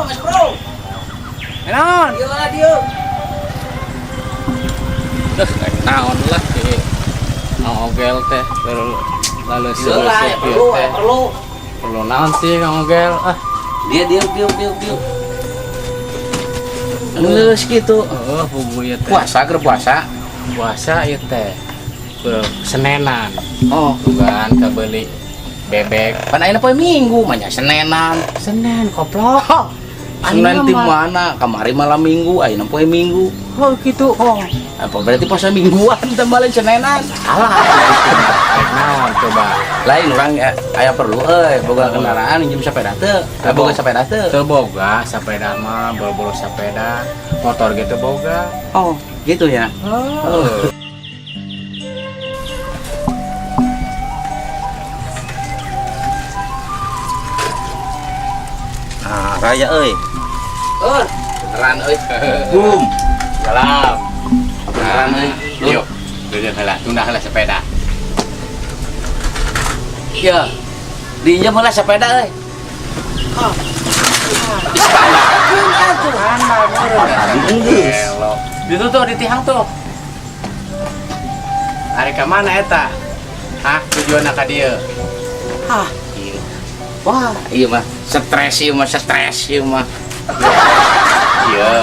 Mas Bro. Naon? Dieu lah dieu. Rek naon lah si Kang Ogel teh baru lalu Dieu lah, ya perlu, ya perlu. Perlu naon sih Kang Ogel? Ah, Dia dieu dieu dieu dieu. Geus kitu. oh, pugu ieu teh. Puasa keur puasa. Puasa ieu teh. Keur Senenan. Oh, Bukan kabeli bebek. pan ayeuna poe Minggu mah nya Senenan. Senen koplok. Senin di mana? Kamari malam Minggu, ayeuna poe Minggu. Oh gitu. Oh, apa berarti puasa mingguan tambah lain Senenan? Salah. Rek naon coba. Lain urang ya, aya perlu euy, boga kendaraan minjem sepeda teu. Eh, boga sepeda teu. Teu boga sepeda mah, boro-boro sepeda, motor gitu boga. Oh, gitu ya. Oh. Ah, raya euy. Oh, beneran euy. Boom. Salam. Beneran euy. Yuk, duduk heula, tunda heula sepeda. Iya. Diinjem heula sepeda euy. Geus. Itu tuh di tihang tuh. Ari ka mana eta? Hah, tujuanna ka dieu? Hah, iya. Wah, iya mah stres ieu mah stres ieu mah. Iya,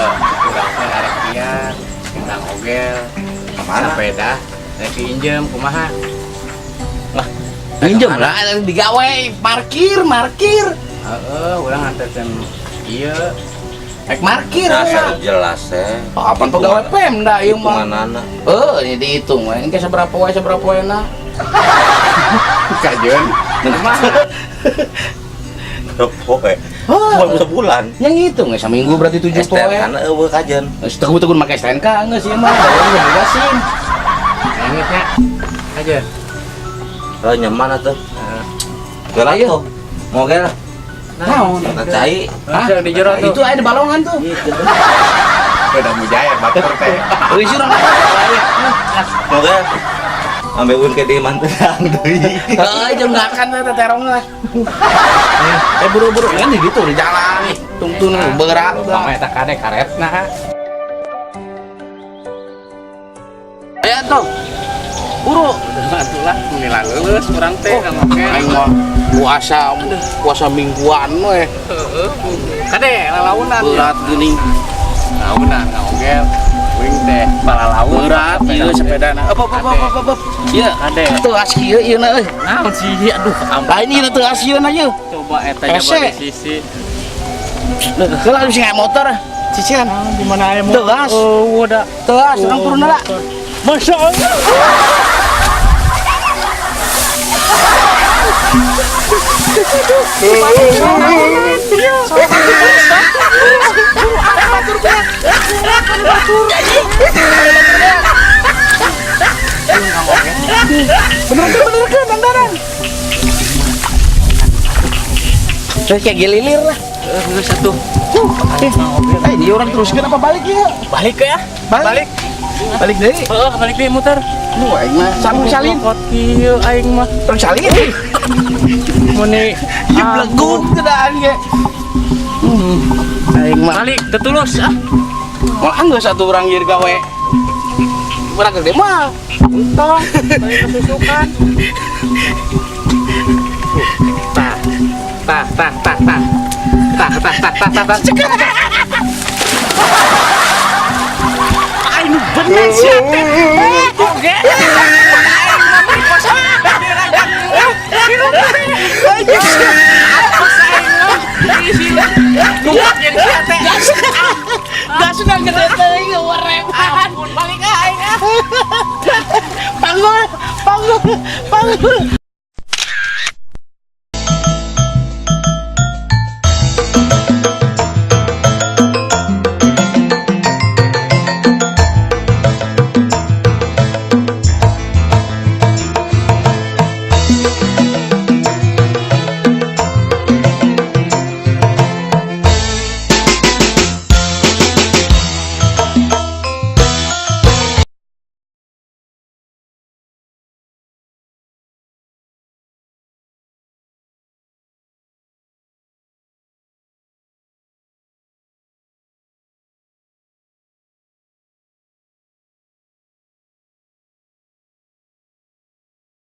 urang teh arek kian, Kang Ogel, Kemana? sepeda, rek diinjem kumaha? Minjem lah digawe parkir, parkir. Heeh, urang nganterkeun ieu. Rek parkir. Nah, Ya. jelas eh. Oh, apaan pegawai Pemda ieu mah. Hitunganana. Eh, ini dihitung we. Engke seberapa wae seberapa wae na. Kajeun. Kumaha? Poe. Oh, Poe sebulan. yang ngitung we saminggu berarti 7 poe. STNK na eueuh kajen. Geus teguh-teguh make STNK geus ieu mah. Baru boga SIM. Engitnya. Kajeun. Heuh nyaman atuh. Heeh. Geura Ayo. tuh. Mogel. Naon? Nah, cai. Hah? Di jero tuh. Itu aya di balongan tuh. Udah mujaya batur teh. Euy sih urang. Mogel. Ambe ulun ke di manteang deui. Heeh, jeung ngakan teh terong lah. Eh buru-buru kan di gitu di jalan nih. Tungtun berat. Lubang eta kade karetna. Ayo tuh. Buru. Atuh lah, meni leuleus urang teh Kang Ogel. Aing mah puasa puasa mingguan we. Heeh. Kade lalaunan. Berat geuning. Launan Kang Ogel. Wing teh palalaun. Berat ieu sepedana. Apa apa apa apa apa. Ieu Kade. teu as kieu ieu na euy. Naon sih? Aduh, ampun. Lain ieu teu as ieu na ieu. Coba eta nyoba Ese. di sisi. Heula bisa naik motor. Cician. Di mana aya Teu as. Oh, udah. Teu as urang turun heula. Masya Allah. Bener-bener dangdaran. Terus kayak gililir lah. Geus atuh. Eh, ini orang teruskan apa balik ya? Balik ke ya? Balik. Balik deui. Heeh, balik deui muter. Lu aing mah sambung salin. Kot kieu aing mah. Terus salin. Meni Ya beleguk tedaan ge. Aing mah. Balik teu tulus ah. Moal anggeus atuh urang ieu gawe. Urang gede mah. Entong, balik kesusukan. Tah. Tah, tah, tah, tah. Tah, tah, tah, tah, tah, tah. Aing nu bener sia teh. Oge. Aing mah beri puasa. Numpuk jadi sia teh. Gas sudah gede teuing ngerepan. Ampun, balik ah aing ah. Panggul, panggul, panggul.